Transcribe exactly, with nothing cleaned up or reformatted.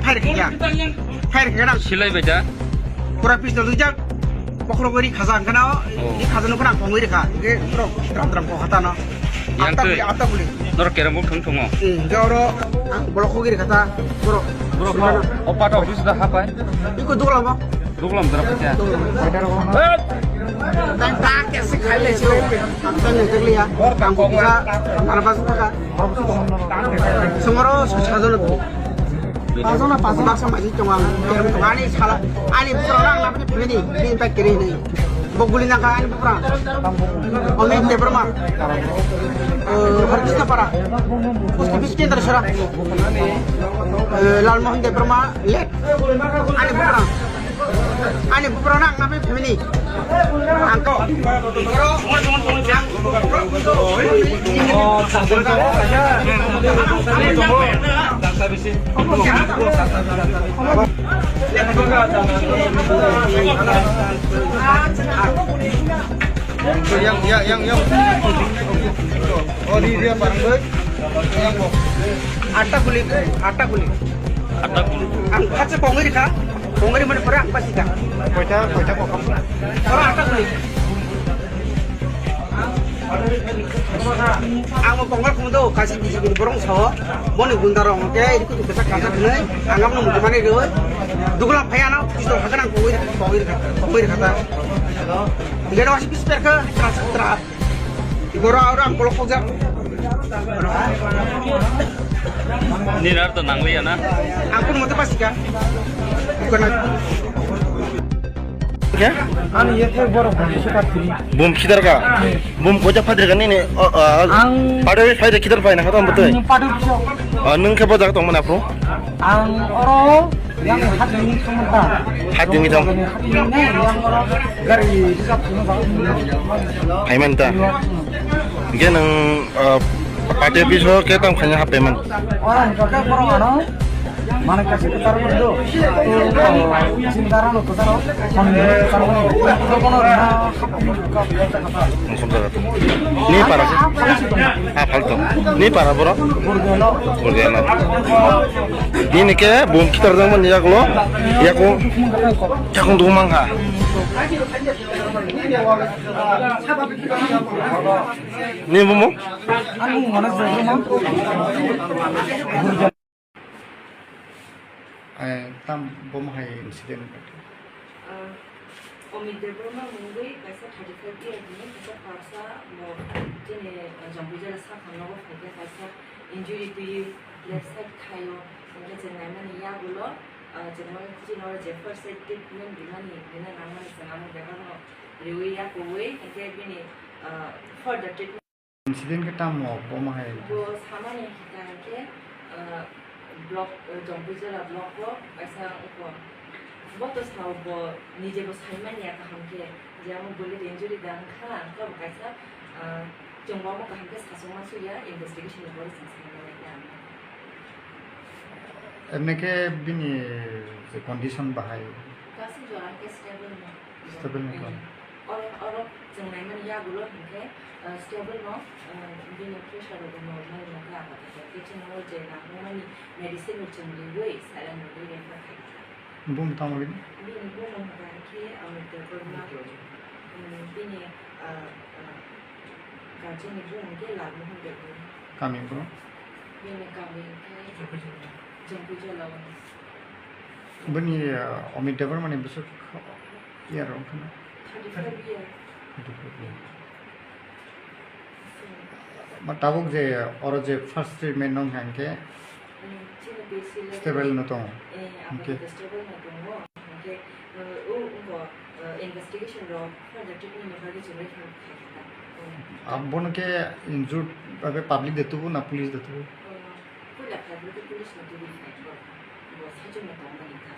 Fire khe ya. Fire khe nang. Silai bai da. Pura pistol rijak. Bokhorok ri khaja ang khana. Oh. Ni khaja no khana kongwi rikha. Ke pura dram dram ko khata no. Yang atta twi. Guli, atta guli. Nor kerang bok thong thongo. Eh, joro ang bolok khogi rikha ta. Bro. Bro, o part office da hapai. Iko duglam ba. Duglam dara pisa. Tang tak ke se khai le se. Ang tang ne tegli ya. Ang ko kisa. Mana pas ka. Sumaro sajono. Pajono pas baksa mai tongo ang. Kerem tongo ani sala. Ani pura rang na pini pini. Ni pa kiri ni. Bok guli nangkha ani bupra. Omit Debbarma. Eh, Harkisna Para. Post office kendra sara. Eh, Lalmohan Debbarma late. Ani bupra. Ani bupra nang napi family. Angko. Yang, yang, yang, yang. Oh, di dia parang boy. Yang kok. Atta kuli, atta kuli. Atta kuli. Ang khacha kongri kha, kongri mane pura ang pasi kha. Koita, koita kok. Ora atta kuli. Ang mo pongal khum do, kasi bisi bini borong so, boni gunda rong ke, ini kutu kesak kesak nai, ang mo mujumani do, dugula phaya na, kisto hakana koi, koi, koi kata. Tiga dua sipis perka, tra, tra. Igoro orang kolok kojak. Ni nar to nangliya na? Ang pun mote pasika. Bukan. Ya? Ani ya teh borok bom sukar tiri. Bom kidar ka? Bom koja padre ka nini? Ang pada wis pada kidar pai na kata betul. Pada bisa. Nung ke bojak tong mana pro? Ang oro yang hati ini sementara. Hati ini dong. Yang oro gari hisap semua. Payment ta. Dia nang party office ho ke tam khanya ha payment. Orang kata orang ano. Mana kasih ketar berdo. Cinta rano ketar. Kami ketar berdo. Langsung jaga tu. Ni para. Ah, falto. Ni para bro. Burgelo. Ni ni ke bom kitar jang man ya ko. Ya ko. Chakung dong mang ha. Ni bom. Ani mana jaga mang. Ai, tam bom hai incident. Ah, Omit Debbarma mungwi kaisa thirty five year ni kaisa parsa bo chini, ah, Jampui jela sakha nogo phaikhe kaisa injury twiwi left side thaio, hwnkhe chwng naimani yagulo, ah, chwng chini oro je first aid treatment rimani hwnwi nangmani chwng amo bebakno riwi yakuwi hwnkhe bini, ah, further treatment. Incident khe tamo bo ma hai? Bo samani hwnkha khe, ah, block, ah, Jampui jela block o kaisa wngkha. Bo to sao bo nije bo saimani ya kaham khe je amo bullet injury da wngkha, wngkha bo kaisa, ah, chwng bo amo kaham khe sachukma suya investigation ni pore chwng saimani ya. Emne khe bini je condition bahai? Kaisa jora khe stable no. Stable ni khe. Oro, oro chwng naimani yagulo hinkhe, ah, stable no, ah, bini pressure rok normal no khe abo khe. Khe chwng o je nangmani medicine rok chwng riwi saline rwwi refer khaikha. Bumung tamo bini? Bini bumung hwnkha khe, ah, Debbarma, um, bini, ah, ah, guardian ni bumung khe Lalmohan Debbarma. Kami bro? Bini kami khe Jampui jela o. Bini, ah, Omit Debbarma ni bwswk year wngkha na? Thirty five year. Thirty five year. Ma tabuk je oro je first treatment nong hang khe, mm, chini basic level stable no tongo. Eh, abo hingke stable no tongo. Hingke, eh, o, o, eh, investigation rok further treatment ni bagwi chwng lai kheno khai kha. Abono khe injured bai public de tubu na police de tubu? Eh, puila khai bwlwi khe police no tubui khai bo. Bo saichung no tongmani kha.